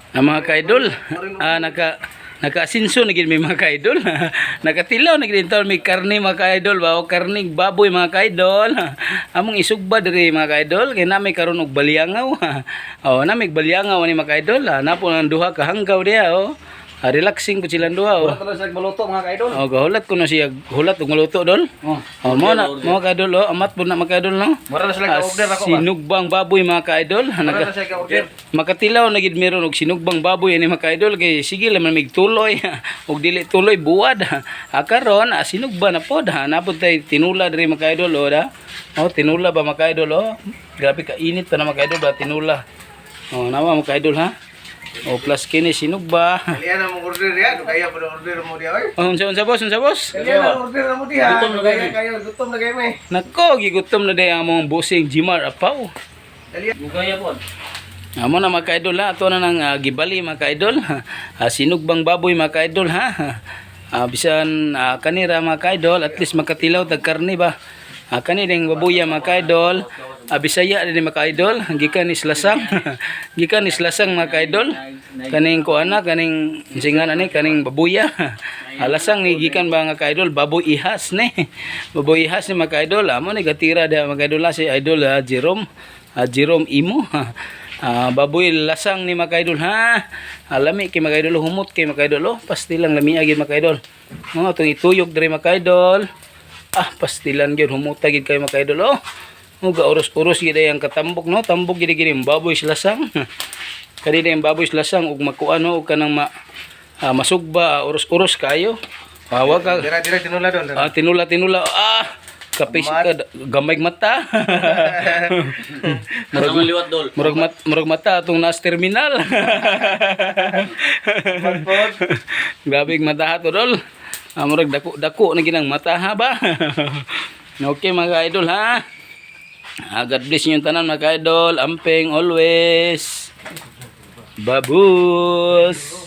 Ang mga ka-idol, naka-asinso na gid mi, mga ka-idol. Nakatilaw na gid taon may karne, mga ka-idol ba o karning baboy, mga ka-idol. Among isugba diri, mga ka-idol, kay nami karon og balyangaw. Oh, nami balyangaw ni, mga ka-idol. Napo nang duha ka hanggaw diha oh. Relaxing po silang duha oh. Wala sila maluto, mga ka-idol. Oh, gahulat ko na siya, hulat og maluto dol. Oh. Oh, mo na mga ka-idol oh, amat po na, mga ka-idol, no. Mura na sila ka-order ako ba? Sinugbang baboy, mga ka-idol. Mura na sila ka-order. Makatilaw na gid meron og sinugbang baboy ani, mga ka-idol, kay sige lang man mig tuloy og dili tuloy buwad. Karon sinugba na pod ha. Napod tay tinula diri, mga ka-idol, oh da. Oh, tinula ba, mga ka-idol, oh. Grabe ka init pa na, mga ka-idol ba tinula. Oh, nawa, mga ka-idol, ha. Oh, plus kini sinugba. Kalian na mong order ya, kaya pa na order mo diya oy. Oh, unsa unsa, boss, unsa, boss? Kalian na order mo diya. Gutom na kayo, gutom na kayo may. Nako, gigutom na day ang among busing Jimar Apaw. Mugaya po. Amo na, mga ka-idol, ha. Ato na nang gibali, mga ka-idol. Sinugbang baboy, mga ka-idol, ha. Bisan kanira, mga ka-idol, at least makatilaw tag karne ba. Kani ding babuya, mga ka-idol. Bisaya din mga ka-idol, gikan ni Slasang. Gikan ni Slasang, mga ka-idol. Kaning kuana, kaning singan ani, kaning babuya. Lasang ni gikan ba nga ka-idol, baboy ihas ni. Baboy ihas ni, mga ka-idol. Amo ni gatira da, mga ka-idol, ha, si idol Jerome. Jerome Imo. Baboy lasang ni, mga ka-idol, ha. Lami kay, mga ka-idol, humot kay, mga ka-idol, oh. Pastilang lami gyud, mga ka-idol. Mga itong ituyok diri, mga ka-idol. Pastilan gyud humuta gyud kayo, mga ka-idol, oh. Muga oros-oros gyud ay ang katambok no, tambok gyud gyud yung baboy lasang. Kanina yung baboy lasang ug makuano og kanang masugba, oros-oros kayo. Wa ka Dira dira tinula don. Tinula tinula. Kapis ka gamay mata. Murag liwat dol. Murag mata atong nas terminal. Grabe ang mata ato dol. Murag dako dako na ginang mata ha ba. Okay, mga idol, ha. God bless niyo tanan, mga idol. Amping always. Babus.